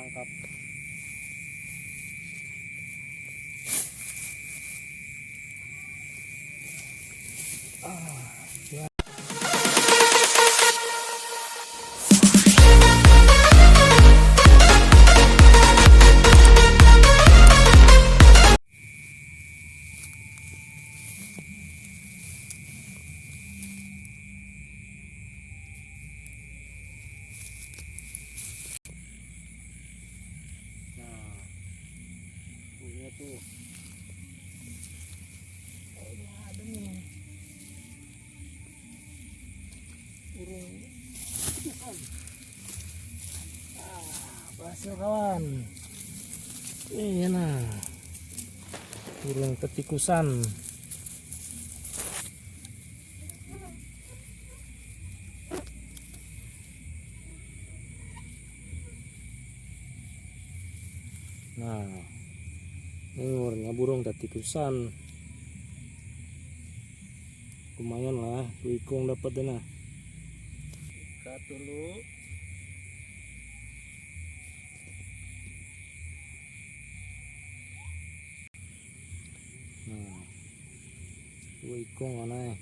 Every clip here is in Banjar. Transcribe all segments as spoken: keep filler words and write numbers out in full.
Tangkap. Ah, ya. Nah, punya tuh. Oh, ini ada nih. Burung. Ah, berhasil, kawan. Iya, nah. Burung tetikusan. Nah, ini umurnya burung tetikusan. Lumayan lah, dua ikung dapat dana. Ikat dulu. Nah, dua ikung mana ya?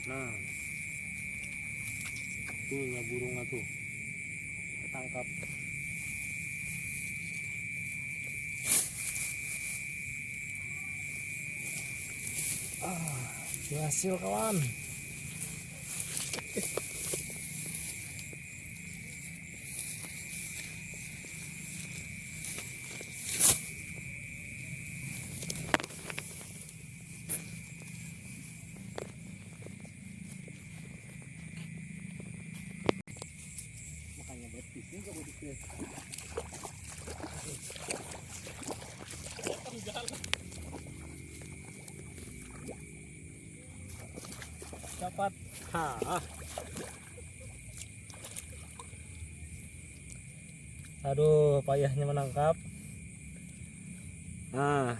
Nah, tuh ya burungnya tuh. Ketangkap. Ah, berhasil, kawan. Makanya betis juga betis. Dapat. Ha. Aduh, payahnya menangkap. Nah,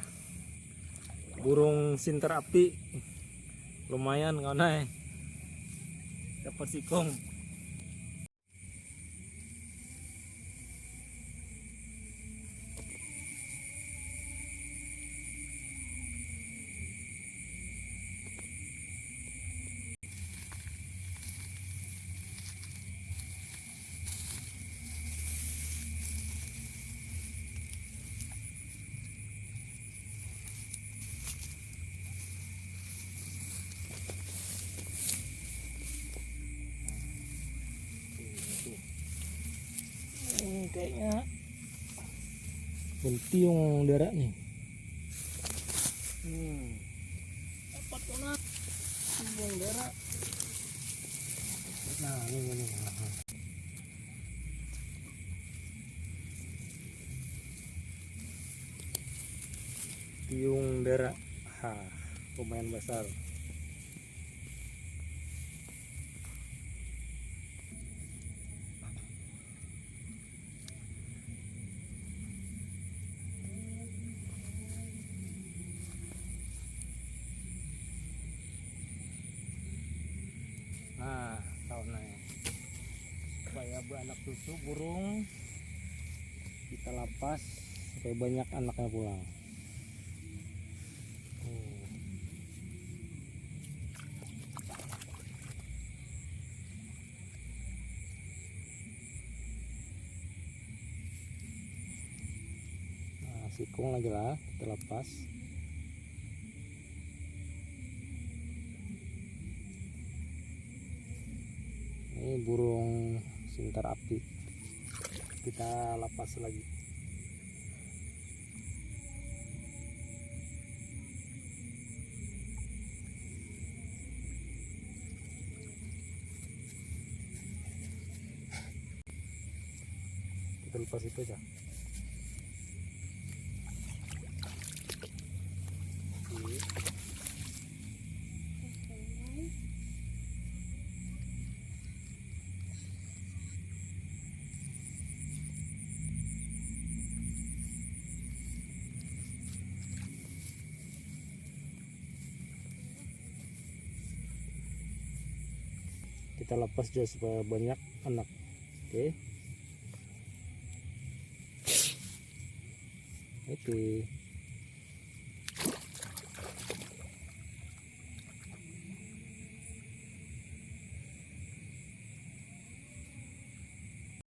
burung sinter api. Lumayan, kawan ai. Dapat sikung. Hmm, kayaknya bentiung dara nih. Hmm. Dapat tuh, nah. Bentiung dara. Nah, ini, ini. Nah. Tiung dara. Ha, lumayan besar. Nah, kawan ai. Supaya beranak cucu burung, kita lapas supaya banyak anaknya pulang. Oh. Nah, sikung lagi lah, kita lepas. Ini burung sinter api. Kita lepas lagi. Lepas itu aja. Kita lepas juga supaya banyak anak. Oke. Oke.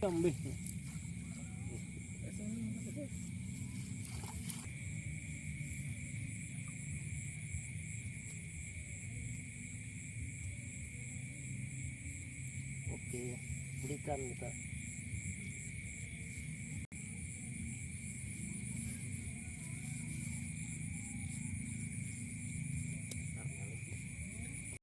Kambing. Oke, belikan kita.